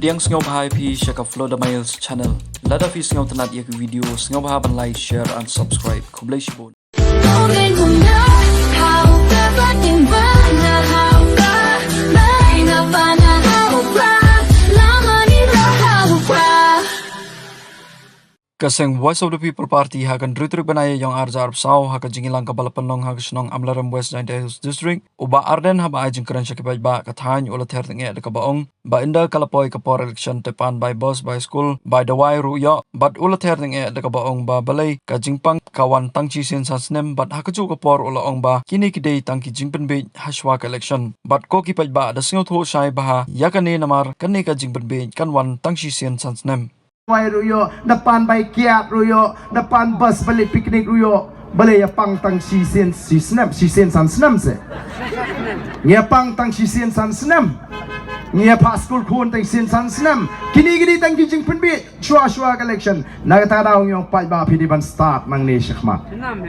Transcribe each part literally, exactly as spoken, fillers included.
Pdiang sngewbha ïa phi sha ka Flodamaya's channel. Lada phi sngewtynnat ïa ka video, sngewbha ban like, share and subscribe. Khublei shibun. Ka seng Voice of the People Party ha ka hynriew tarik bnai Ïaïong ar hajar arphew saw, ha ka jingïalang kaba la pynlong ha ka shnong Amlarem, West Jaintia Hills District, u Bah Ardent haba ai jingkren sha ki paidbah ka thaiñ u la ther tyngeh da kaba ong ba ynda ka la poi ka por election te pan bai bus, bai skul, bai dawai ruh ïoh, bad u la ther tyngeh da kaba ong ba balei ka jingpang ka wan tang shisien san snem, bad ha kajuh ka por u la ong ba kine ki dei tang ki jingpynbiej ha shuwa ka election. Bad ko ki paidbah da sngewthuh shai bha ïa kane namar kane ka jingpynbiej kan wan tang shisien san snem. Bai ruh ïoh, da pan bai kiad ruh ïoh, da pan bus balei picnic ruh ïoh. Balei ïa pang tang shisien shi snem, shisien san snem se. Ngi ïa pang tang shisien san snem. Ngi ïa phah skul khun tang shisien san snem. Kine ki dei tang ki jingpynbiej shuwa shuwa ka election. Na kata ka daw ngi ong paidbah, phi dei ban stad nangne shakhmat.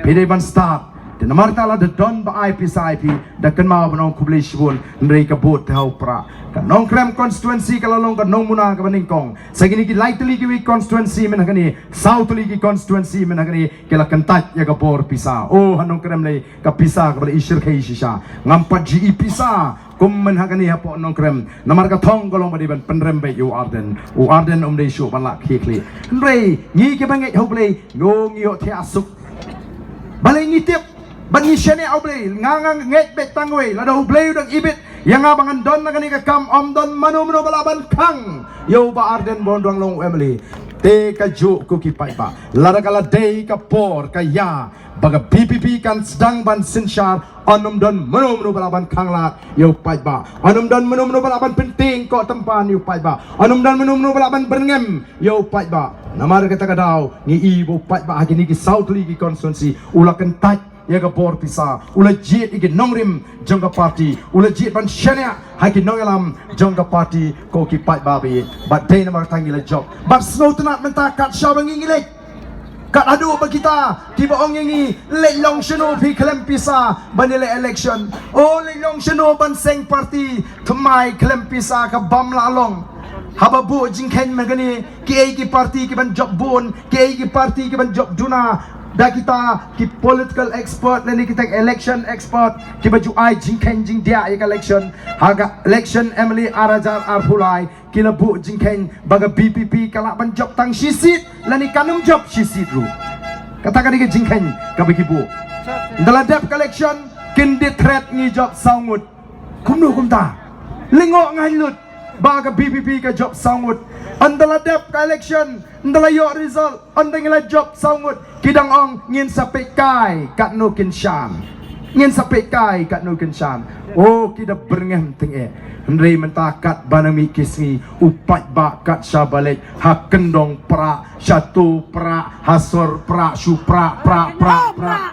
Phi dei ban stad. Te namar kata lada don ba ai pisa ïa phi, da kynmaw ban ong khublei shibun, hynrei ka vote te ha u prah. Ka Nongkrem constituency ka la long ka nongmuna kaba nyngkong. Sa kine ki lai tylli kiwei ki constituency mynhynne, saw tylli ki constituency mynhynne, ki la kyntait ïa ka bor pisa. Oh, ha Nongkrem lei ka pisa kaba la i shyrkhei shisha. Ngam pat ju i pisa kum mynhynne hapoh Nongkrem. Namar ka thong ka long ba dei ban pynrem beit ïa u Ardent. U Ardent um dei shuh ban lah khie khlieh. Hynrei ngi kiba ngeit ha U Blei, ngi ïohthiah suk. Balei ngi tip? Bad ngi shaniah ha U Blei, nga nga ngeit beit tang wei, lada U Blei u dang ibit ïa nga ba ngan don na kane ka kam, ym don mano mano ba lah ban khang ïa u Bah Ardent ba un dang long u M L A. Te kajuh ko ki paidbah, lada ka la dei ka por ka ïa ba ka V P P kan sdang ban synshar, yn ym don mano mano ba lah ban khanglad ïa u paidbah. Yn ym don mano mano ba lah ban pyntieng ko tympan ïa u paidbah. Yn ym don mano mano ba lah ban byrngem ïa u paidbah. Namar kata ka daw ngi i ba u paidbah ha kine ki saw tylli ki constituency u la kyntait ïa ka bor pisa, u la jied ïa ki nongrim jong ka party, u la jied ban shaniah ha ki nongïalam jong ka party, ko ki paidbah ba ïeit. Bad dei namar kata ngi la jop. Bad sngewtynnat mynta kat shaba ngi ngi leit, kat haduh ba kita kiba ong ïa ngi, leit long shano phi khlem pisa ban ïaleh election? O, leit long shano ban seng party thymmai khlem pisa, ka bym lah long. Haba buh jingkheiñ mynhynne, kiei ki party kiban jop bun, kiei ki party kiban jop duna? Da kita ki political expert lane kita election expert kiba ju ai jingkheiñ jingdiah ïa ka election ha ka election M L A ar hajar arphew lai, ki la buh jingkheiñ ba ka V P P ka lah ban jop tang shi seat lane kan ym jop shi seat ruh. Kata ka dei ka jingkheiñ kaba ki buh. Ynda la dep ka election kin da thret ngi jop saw ngut. Kumno kumta? Lyngngoh nga lut ba ka V P P ka jop saw ngut. Ynda la dep ka election, ynda la ïoh result, ynda ngi la jop saw ngut, ki dang ong ngin sa peit kai katno kin shan. Ngin sa peit kai katno kin shan. O, ki da byrngem tyngeh. Hynrei mynta katba nang mih ki sngi, u paidbah kat shaba leit, ha kyndong prah, sha to prah, ha sor prah, shu prah, prah, prah, prah.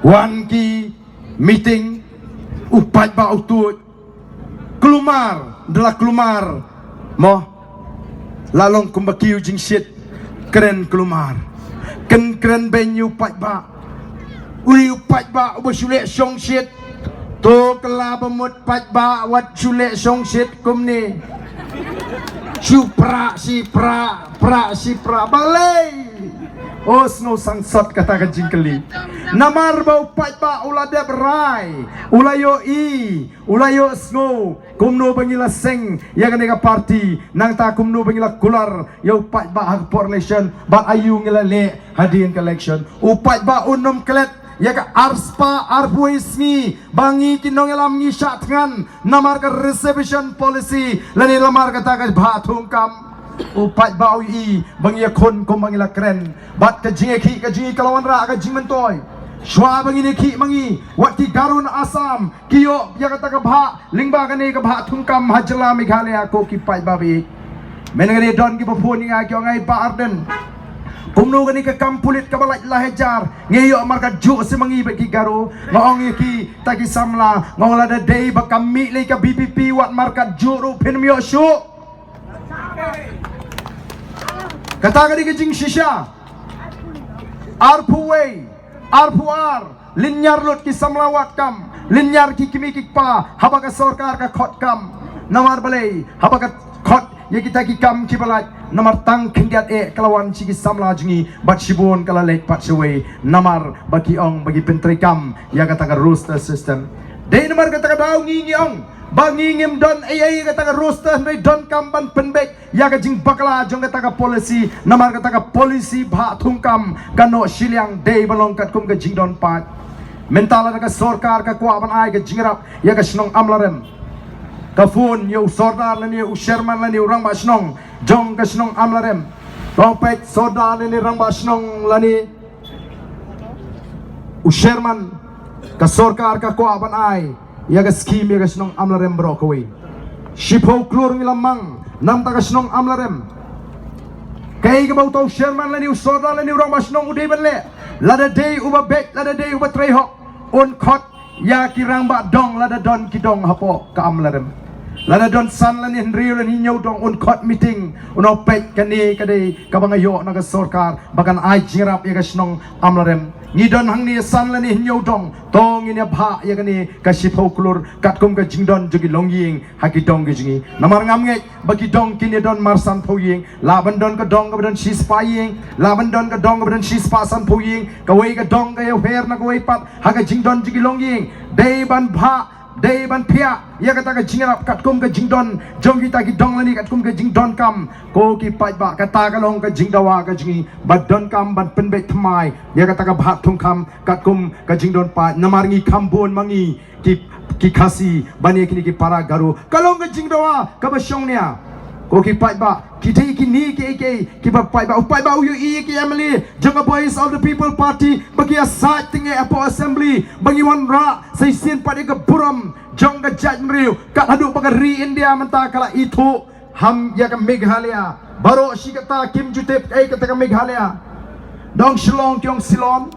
Wan ki meeting, u paidbah u tuid. Kulmar, da la kulmar, mo, la long kumba kiew jingshit, kren kulmar. Kin kren beiñ ïa u paidbah. U dei u paidbah uba shu leh shongshit. To kylla ba mut paidbah wat shu leh shongshit kumne. Shu prah shi prah, prah shi prah. Balei? O, sngew sangsot kata ka jingkylli. Namar ba u paidbah u la dep rai, u la ïohi, u la ïohsngew kumno ba ngi la seng ïa kane ka party, nangta kumno ba ngi la kular ïa u paidbah ha ka por election, bad aïu ngi la leh hadien ka election. U paidbah un ym klet ïa ka arspah arphew wei sngi ba ngi ki nongïalam ngi shah thngan namar ka reservation policy lane namar kata ka bhah thungkam. U paidbah u i ba ngi ïakhun kumba ngi la kren. Bad ka jingïakhih ka jingïakhih ka la wanrah ka jingmyntoi. Shuwa ba ngin ïakhih ma ngi, wat ki Garo na Assam ki ïoh ïa kata ka bhah, lyngba kane ka bhah thungkam ha jylla Meghalaya, ko ki paidbah ba ïeit. Mynne ka dei don kiba phone ïa nga ki ong, ai Bah Ardent, kumno kane ka kam pulit kaba lait lai hajar, ngi ïoh markat juh shi ma ngi bad ki Garo. Nga ong ïa kita ki samla, nga ong lada dei ba kam mih lei ka V P P wat markat juh ruh phin ym ïoh shuh. Kata ka dei ka jingshisha. Arphew wei, arphew ar, lynñiar lut ki samla wad kam, lynñiar ki kmie ki kpa, haba ka sorkar ka khot kam. Namar balei, haba ka khot ïa kita ki kam kiba lait, namar tang khyndiat eh ka la wan sha ki samla jong ngi, bad shibun ka la leit pat shawei, namar ba ki ong ba ki pyntreikam ïa kata ka roster system. Dei namar kata ka daw ngi ngi ong ba ngi ngim don ei ei ïa kata ka roster, hynrei donkam ban pynbeit ïa ka jingbakla jong kata ka policy, namar kata ka policy bhah thungkam ka noh shiliang, dei ban long katkum ka jingdon paid. Mynta lada ka sorkar ka kwah ban ai ka jingïarap ïa ka shnong Amlarem, ka phone ïa u sordar lane u chairman lane u rangbah shnong jong ka shnong Amlarem. Tang peit sordar lane rangbah shnong lane u chairman, ka sorkar ka kwah ban ai ïa ka skim ïa ka shnong Amlarem baroh kawei. Shiphew klur ngi la mang namar ka shnong Amlarem. Kaei kaba uta u chairman lane u sordar lane u rangbah shnong u dei ban leh? Lada dei uba beit, lada dei uba trei hok, un khot ïa ki rangbah dong lada don ki dong hapoh ka Amlarem. Lada don san lane hynriew lane hynñiew dong, un khot meeting, un ong peit kane ka dei kaba nga ïoh na ka sorkar ba kan ai jingïarap ïa ka shnong Amlarem. Ngi don hangne san lane hynñiew dong, to ngin ïa bhah ïa kane ka shiphew klur katkum ka jingdon jong ki longïing ha ki dong ki jong ngi. Namar ngam ngeit ba ki dong kin ïa don mar sanphew ïing. Lah ban don ka dong kaba don shispah ïing, lah ban don ka dong kaba don shispah sanphew ïing. Kawei ka dong ka ïa pher na kawei pat ha ka jingdon jong ki longïing. Dei ban bhah, dei ban phiah ïa kata ka jingïarap katkum ka jingdon jong kita ki dong lane katkum ka jingdonkam. Ko ki paidbah, kata ka long ka jingdawa ka jong ngi, ba donkam ban pynbeit thymmai ïa kata ka bhah thungkam katkum ka jingdon paid. Namar ngi kham bun ma ngi ki, ki Khasi ban ïa kine ki para Garo. Ka long ka jingdawa kaba shongnia. Ko ki paidbah, ki dei kine kiei kiei kiba paidbah, u paidbah u ïohi ïa ki M L A jong ka Voice of the People Party ba ki ïasaid tyngeh hapoh Assembly, ba ngi wanrah sa shisien pat ïa ka burom jong ka jaitbynriew, kat haduh ba ka ri India mynta ka la ithuh ham ïa ka Meghalaya. Baroh shi katta kim ju tip ei kata ka Meghalaya. Dong Shillong ki ong Ceylon,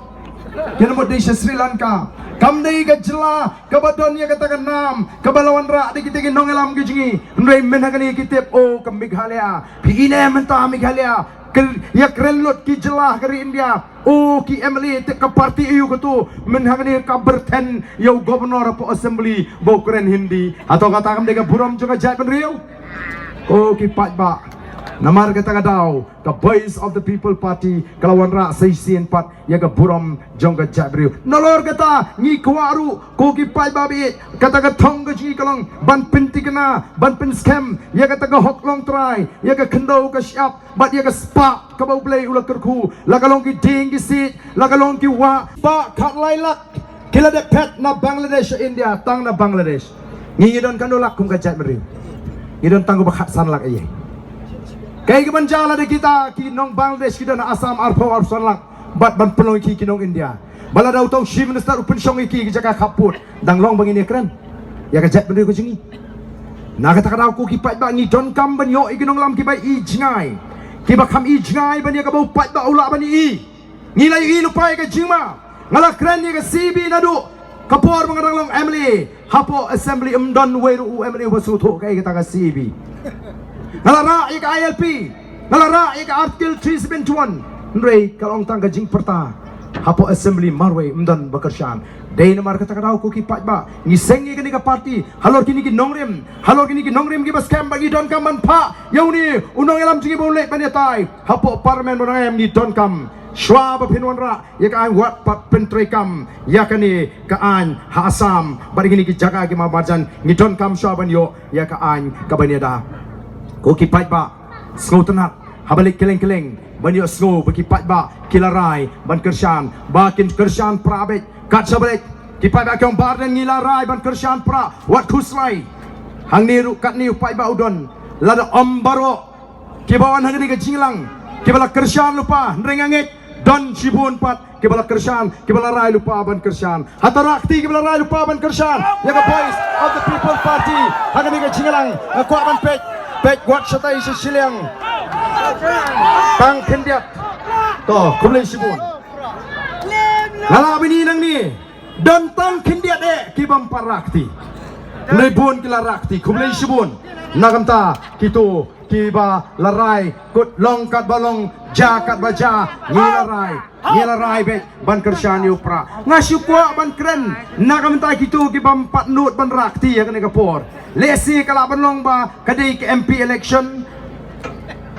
ki na mut dei sha Sri Lanka. Kam dei ka jylla kaba don ïa kata ka nam kaba la wanrah da kita ki nongïalam ki jong ngi. Hynrei mynta kane ki tip, oh, ka Meghalaya. Phi ine mynta Meghalaya, ka ïa kren lut ki jylla ka ri India. Oh, ki M L A tip ka party aiu kato, mynta kane ka byrthen ïa u governor hapoh Assembly ba u kren Hindi. Hato kata kam dei ka burom jong ka jaitbynriew? Oh, ki paidbah, namar kata ka daw ka Voice of the People Party ka la wanrah sa shisien pat ïa ka burom jong ka jaitbynriew. Nalor kata ngi kwah ruh, ko ki paidbah ba ïeit, kata ka thong ka jong ngi ka long ban pynthikna, ban pynskhem ïa kata ka hok longtrai, ïa ka khyndew ka shyiap bad ïa ka spah kaba U Blei u la kyrkhu. La ka long ki dieng ki siej, la ka long ki wah, spah khatlai lak ki la dep phet na Bangladesh sha India, tang na Bangladesh. Ngi ngi don katno lak kum ka jaitbynriew? Ngi don tang kaba khatsan lak ïa. Kaei kaban jia lada kita ki nong Bangladesh ki don ha Assam arphew arphew san lak bad ban pynlong ïa ki ki nong India? Ba lada uta u Chief Minister u pynshong ïa ki ki jaka khappud, dang long ba ngin ïa kren ïa ka jaitbynriew ka jong ngi? Na kata ka daw ko ki paidbah, ngi donkam ban ïoh ïa ki nongïalam kiba i jngai, kiba kham i jngai ban ïa kaba u paidbah u lah ban i. Ngi la ïohi lypa ïa ka jingma. Nga la kren ïa ka C B naduh ka por ba nga dang long M L A. Hapoh Assembly ym don uwei ruh u M L A uba sngewthuh kaei kata ka C B. Nga la rah ïa ka I L P, nga la rah ïa ka Article three seven one. Hynrei ka long tang ka jingpyrta hapoh Assembly, marwei ym don ba kyrshan. Dei namar kata ka daw ko ki paidbah, ngi seng ïa kane ka party halor kine ki nongrim, halor kine ki nongrim kiba skhem ba ngi donkam ban phah ïa une u nongïalam jong ngi ba u leit ban ïatai hapoh Parliament. Ba dang em, ngi donkam shuwa ba phin wanrah ïa ka aiñ, wat pat pyntreikam ïa kane ka aiñ ha Assam bad ïa kine ki jaka ki marjan. Ngi donkam shuwa ban ïoh ïa ka aiñ kaban ïada. Ko ki paidbah, sngewtynnat haba leit kylleng kylleng ban ïohsngew ba ki paidbah ki la rai ban kyrshan, ba kin kyrshan pra beit. Kat shaba leit ki paidbah ki ong, Bah Ardent, ngi la rai ban kyrshan pra, wat khuslai. Hangne ruh katne u paidbah u don, lada ym baroh kiba wan ha kane ka jingïalang kiba la kyrshan lypa, hynrei nga ngeit don shibun pat kiba la kyrshan, kiba la rai lypa ban kyrshan. Hato rah kti kiba la rai lypa ban kyrshan ïa ka Voice of the People Party ha kane ka jingïalang? Nga kwah ban peit, peit wat shatai sha shiliang. Tang khyndiat. To, khublei shibun. Nga la bini nangne, don tang khyndiat eh ki bym pat rah kti. Khublei bun ki la rah kti, khublei shibun. Na ka bynta kito kiba la rai kut, long katba long, jia katba jia, ngi la rai, ngi la rai beit ban kyrshan ïa u Prah. Nga shu kwah ban kren na ka bynta kito ki bym pat nud ban rah kti ha kane ka por. Lehse ka lah ban long ba ka dei ka M P election,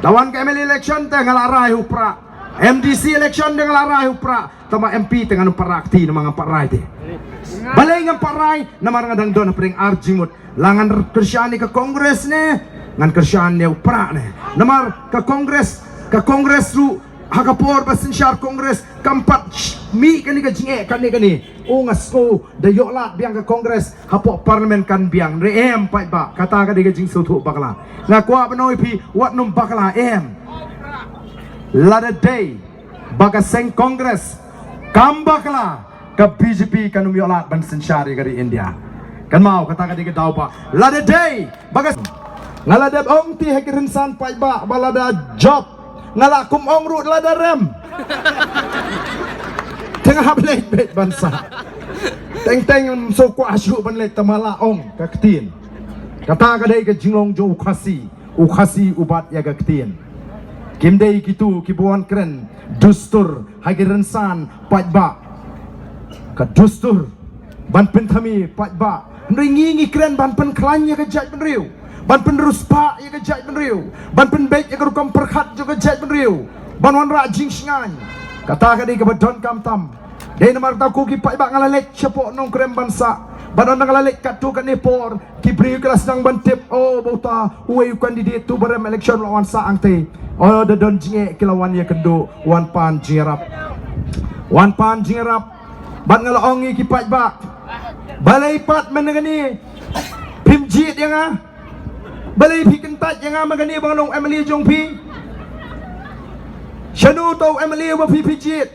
da wan ka M L A election te nga la rai u Prah. M D C election te nga la rai u Prah. Tangba M P te ngan ym pat rah kti namar ngam pat rai te. Balei ngam pat rai? Namar nga dang don hapdeng ar jingmut. La ngan kyrshan ïa ka Congress ne ngan kyrshan ïa u Prah ne. Namar ka Congress, ka Congress ruh ha ka por ba synshar Congress kam pat mih kane ka jingeh kane kane. U nga sngew da ïoh lad biang ka Congress hapoh Parliament kan biang. Re em paidbah, kata ka dei ka jingsngewthuh bakla. Nga kwah ban ong ïa phi, wat nym bakla em. Lada dei ba ka seng Congress kam bakla, ka B J P kan ym ïoh lad ban synshar ïa ka ri India. Kynmaw, kata ka dei ka daw ba lada dei ba ka, nga la dep ong te ha ki rynsan paidbah ba lada jop, nga la kum ong ruh lada rem. Te nga hap leit beit ban sah. Teng teng ym shu kwah shuh ban leit, tangba la ong ka ktien. Kata ka dei ka jinglong jong u Khasi. U Khasi u bat ïa ka ktien. Kim dei kito kiba wan kren dustur ha ki rynsan paidbah. Ka dustur ban pynthame paidbah. Hynrei ngi ngi kren ban pynkhlaiñ ïa ka jaitbynriew, ban pynriewspah ïa ka jaitbynriew, ban pynbeit ïa ka rukom pyrkhat jong ka jaitbynriew, ban wanrah jingshngaiñ. Kata ka dei kaba donkam tam. Dei namar kata ko ki paidbah, nga la leit shapoh Nongkrem ban sah. Bad ynda nga la leit katto katne por, ki briew ki la sdang ban tip, oh, ba uta uwei u candidate uba rem election u la wan sah hangtei. Oh, da don jingeh ki la wan ïakynduh, wan pan jingïarap. Wan pan jingïarap. Bad nga la ong ïa ki paidbah, balei pat mynne kane phim jied ïa nga? Balei phi kyntait ïa nga mynne kane ba nga long M L A jong phi? Shano uta u M L A uba phi phi jied?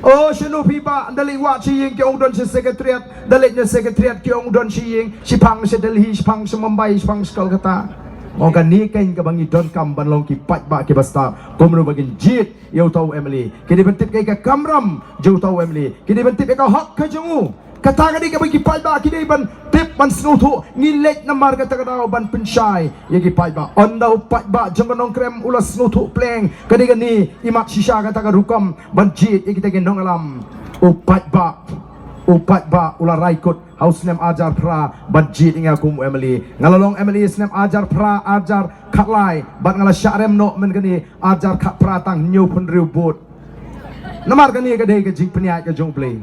Oh, shano phi bah? Da leit wad sha ïing ki ong don sha Secretariat, da leit na Secretariat ki ong don sha ïing, shiphang sha Delhi, shiphang sha Mumbai, shiphang sha Kolkata. Ong kane keiñ kaba ngi donkam ban long ki paidbah kiba stad, kumno ba kin jied ïa uta u M L A. Ki dei ban tip ïa ka kamram jong uta u M L A. Ki dei ban tip ïa ka hok ka jong u. Kata ka dei kaba ki paidbah ki dei ban tip, ban sngewthuh. Ngi leit namar kata ka daw ban pynshai ïa ki paidbah. Ynda u paidbah jong ka Nongkrem u la sngewthuh pleng, ka dei kane i mat shisha kata ka rukom ban jied ïa kita ki nongïalam. U paidbah, u paidbah u la rai kut ha u snem arhajar phra ban jied ïa nga kum u M L A. Nga la long M L A snem arhajar phra, arhajar khatlai, bad nga la shah rem noh mynne kane arhajar khatphra, tang hynñiewphew hynriew vote. Namar kane ka dei ka jingpynïaid ka jong U Blei.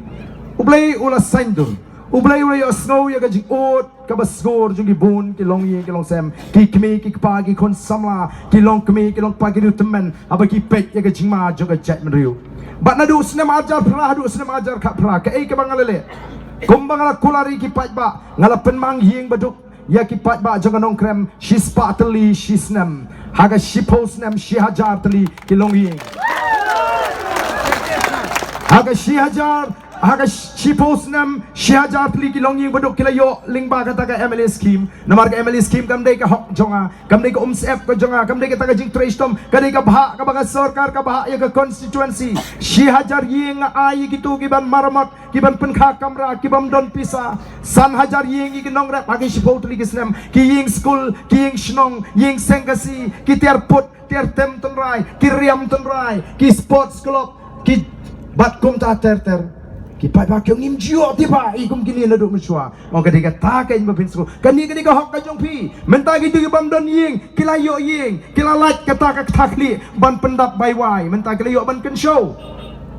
U Blei u la saiñdur. U Blei u la ïohsngew ïa ka jingud kaba sngewsih jong ki bun ki longïing ki longsem, ki kmie ki kpa, ki khun samla, ki longkmie ki longkpa, ki riewtymmen, haba ki peit ïa ka jingma jong ka jaitbynriew. Bad naduh snem arhajar phra haduh snem arhajar khatphra, kaei kaba nga la leh? Kumba nga la kular ïa ki paidbah, nga la pynmang ïing baduk ïa ki paidbah jong ka Nongkrem shispah tylli shi snem. Ha ka shiphew snem shi hajar tylli ki longïing. Ha ka shi hajar, ha ka shiphew snem shi hajar tylli ki longïing baduk ki la ïoh lyngba kata ka M L A scheme. Namar ka M L A scheme kam dei ka hok jong nga, kam dei ka umsyep ka jong nga, kam dei kata ka jingtrei shitom, ka dei ka bhah kaba ka sorkar ka bhah ïa ka constituency. Shi hajar ïing nga ai ïa kito kiban maramot, kiban pynkha kamra, ki bym don pisa. San hajar ïing ïa ki nongrep ha ki shiphew tylli ki snem. Ki ïing skul, ki ïing shnong, ïing seng Khasi, ki tiar put, tiar tem tynrai, ki riam tynrai, ki sports club, ki bad kumta ter ter. Ki paidbah ki ong ngim ju ïoh te bah ïa kum kine naduh mynshuwa. Ong ka dei kata ka ïing ba phin sngewthuh. Kane ka dei ka hok ka jong phi. Mynta kito ki bym don ïing ki la ïoh ïing, ki la lait kata ka kata khlieh ban pyndap bai wai. Mynta ki la ïoh ban kynshew.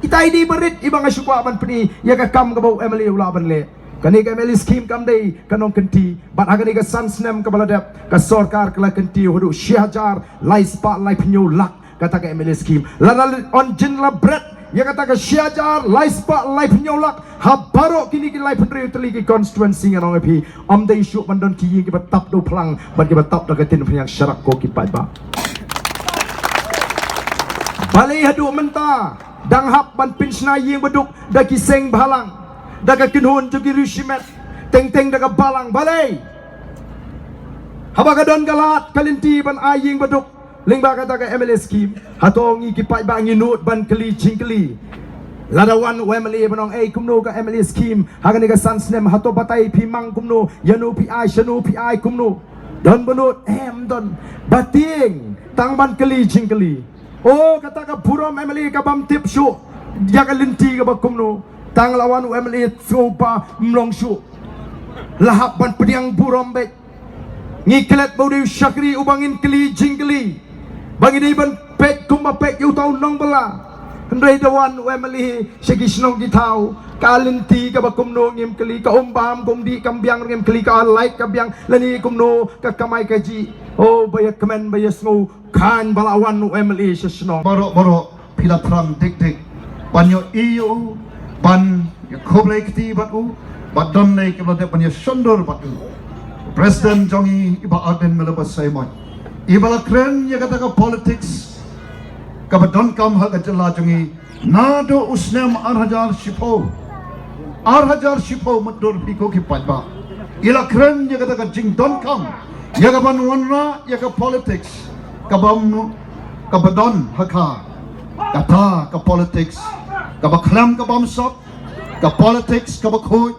Ita i dei ba rit iba nga shu kwah ban pyni ïa ka kam kaba u M L A u lah ban leh. Kane ka M L A scheme kam dei ka nongkynti. Bad ha kane ka san snem kaba la dep, ka sorkar ka la kynti haduh shi hajar lai spah lai phew lak kata ka M L A scheme. Lada ym jin la bret ïa kata ka shi hajar lai spah lai phew lak ha baroh kine ki lai phew hynriew tylli ki constituency, ngan ong ïa phi, ym dei shuh ban don ki ïing kiba tap da u phlang bad kiba tap da ka tin pynïaid sharak ko ki paidbah. Balei haduh mynta dang hap ban pynshna ïing baduk da ki seng bhalang, da ka kynhun jong ki riewshimet, teng teng da ka balang? Balei? Haba ka don ka lad ka lynti ban ai ïing baduk lyngba kata ka M L A scheme, hato ngi ki paidbah ngi nud ban kylli jingkylli? Lada wan u M L A ban ong, ei, kumno ka M L A scheme ha kane ka san snem, hato batai phi mang kumno, ïano phi ai, shano phi ai, kumno? Don ba nud? Em don. Ba tieng tang ban kylli jingkylli. O, kata ka burom M L A ka bym tip shuh ïa ka lynti kaba kumno. Tang la wan u M L A sngewbha ym long shuh. La hap ban pdiang burom beit. Ngi klet ba u dei u shakri uba ngin kylli jingkylli, ba ngi dei ban peit kumba peit ïa uta u nongbylla. Hynrei da wan u M L A sha ki shnong ki thaw, ka lynti kaba kumno ngim kylli, ka um bam ka um dih kam biang ngim kylli, ka lait ka biang lane kumno ka kamai kajih. O, ba ïa kmen ba ïa sngew khlaiñ ba la wan u M L A sha shnong. Baroh baroh phi la thrang dik dik ban ïohi ïa u, ban ïa khublei kti bad u, bad don ne kiba la dep ban ïa shondur bad u. President jong ngi i Bah Ardent Miller Basaiawmoit, iba la kren ïa kata ka politics kaba donkam ha ka jylla jong ngi naduh u snem ar hajar shiphew. Ar hajar shiphew, mutdur phi ko ki paidbah. I la kren ïa kata ka jingdonkam ïa ka ban wanrah ïa ka politics kaba m-, kaba don ha ka, kata ka politics kaba khlem ka bamsap, ka politics kaba khuid,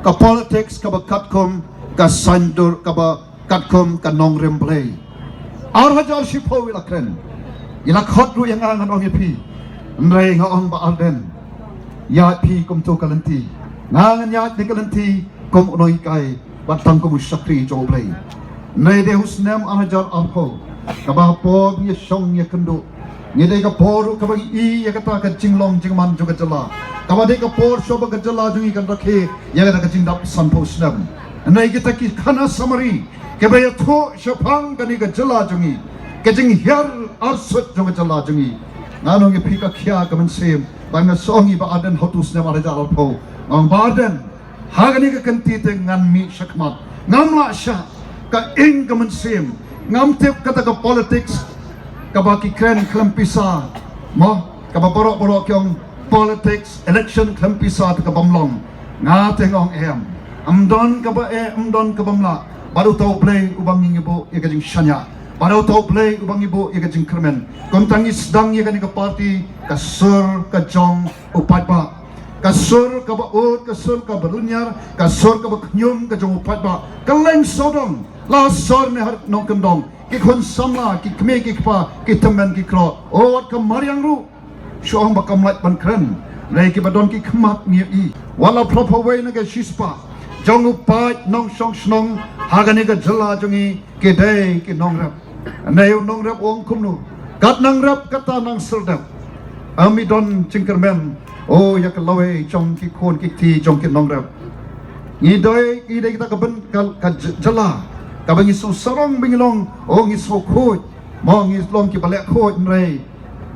ka politics kaba katkum ka saiñdur, kaba katkum ka nongrim Blei. Ar hajar shiphew i la kren. I la khot ruh ïa nga ngan ong ïa phi. Hynrei nga ong Bah Ardent, ïa phi kumto ka lynti. Nga ngan ïa ne ka lynti kum u nonghikai bad tang kum u shakri jong u Blei. Hynrei dei u snem ar hajar arphew, kaba por ngi shong ïa kynduh, ngi dei ka por ruh kaba ngi i ïa kata ka jinglong jingman jong ka jylla, kaba dei ka por shuh ba ka jylla jong ngi kan rakhe ïa kata ka jingdap sanphew snem. Hynrei kita ki khana samari kiba ïathuh shaphang kane ka jylla jong ngi, ka jinghiar arsut jong ka jylla jong ngi. Nga ong ïa phi ka khia ka mynsiem, ba nga song ïa Bah Ardent ha utu u snem ar hajar arphew. Nga ong Bah Ardent, ha kane ka kynti te ngan mih shakhmat. Ngam lah shah, ka ing ka mynsiem. Ngam tip kata ka politics kaba ki kren khlem pisa. Mo, kaba baroh baroh ki ong politics, election khlem pisa te ka bym long. Nga te nga ong em. Ym don kaba eh, ym don ka bym lah. Bad uta u Blei uba ngi ngi buh ïa ka jingshaniah, bad uta u Blei uba ngi buh ïa ka jingkyrmen. Kumta ngi sdang ïa kane ka party, ka sur ka jong u paidbah. Ka sur kaba ud, ka sur kaba lynñiar, ka sur kaba khñium ka jong u paidbah. Ka leng sawdong, la sor ne ha rit nongkyndong, ki khun samla, ki kmie ki kpa, ki tymmen ki kro. O, wat ka mariang ruh, shu ong ba kam lait ban kren. Hynrei kiba don ki khmat ngi ïohi. Wat la phra phew wei na ka shispah jong u paid nongshong shnong ha kane ka jylla jong ngi, ki dei ki nongrep. Hynrei u nongrep u ong kumno? Kat nang rep kata nang syrep. Ym i don jingkyrmen, o, ïa ka lawei jong ki khun ki kti jong ki nongrep. Ngi dei, ngi dei kita ka byn, ka, ka j-, jylla kaba ngi shu sarong ba ngi long, o, ngi shu khuid, mo, ngi long kiba leh khuid, hynrei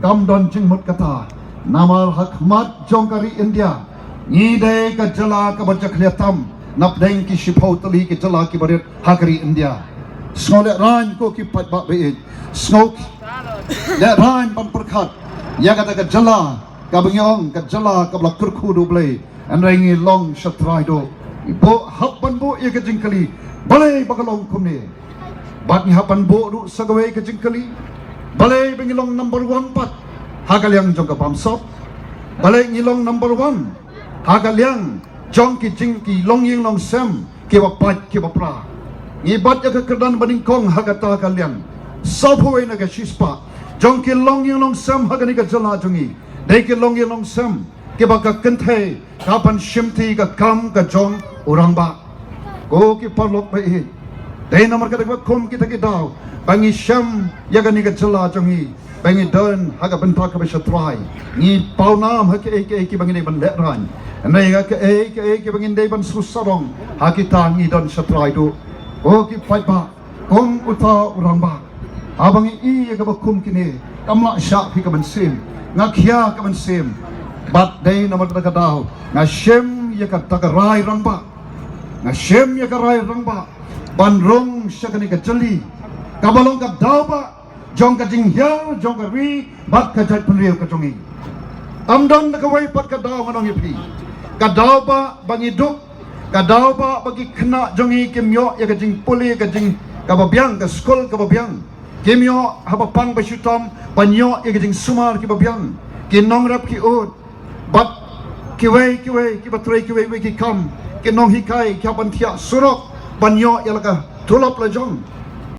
kam don jingmut kata. Namar ha khmat jong ka ri India, ngi dei ka jylla kaba jakhlia tam napdeng ki shiphew tylli ki jylla kiba rit ha ka ri India. Sngew lehraiñ ko ki paidbah ba ïeit. Sngew lehraiñ ban pyrkhat ïa kata ka jylla kaba ngi ong ka jylla kaba la kyrkhu da u Blei. Hynrei ngi long shatrai duh. Ngi buh, hap ban buh ïa ka jingkylli, balei ba ka long kumne? Bad ngi hap ban buh ruh sa kawei ka jingkylli, balei ba ngi long number one pat ha ka liang jong ka bamsap? Balei ngi long number one ha ka liang jong ki jing, ki longïing longsem kiba pait kiba pra? Ngi bat ïa ka kyrdan banyngkong ha kata ka liang. Sawphew wei na ka shispah jong ki longïing longsem ha kane ka jylla jong ngi dei ki longïing longsem kiba ka kynthei ka ban shimti ka kam ka jong u rangbah. Ko ki paralok ba ïeit, dei namar kata kaba kum kita ki daw ba ngi shem ïa kane ka jylla jong ngi, ba ngi don ha ka bynta kaba shatrai. Ngi pawnam ha kaei kaei kiba ngi dei ban lehraiñ, hynrei ha kaei kaei kiba ngi dei ban shu sarong, ha kita ngi don shatrai duh. Ko ki paidbah, kum uta u rangbah, haba ngi i ïa kaba kum kine, kam lah shah phi ka mynsiem, nga khia ka mynsiem. Bad dei namar kata ka daw nga shem ïa kata ka rai rangbah. Nga shem ïa ka rai rangbah ban rung sha kane ka jylli kaba long ka daw bah jong ka jinghiar jong ka ri bad ka jaitbynriew ka jong ngi. Ym don da kawei pat ka daw, ngan ong ïa phi. Ka daw bah ba ngi duk, ka daw bah ba ki khynnah jong ngi kim ïoh ïa ka jingpule, ka jing kaba biang, ka skul kaba biang. Kim ïoh haba pang ba shitom ban ïoh ïa ka jingsumar kiba biang. Ki nongrep ki ud, bad Kiwei kiwei kiba trei kiwei kiwei ki kam, ki nonghikai ki hap ban thiah surok ban ïoh ïa la ka tulop la jong.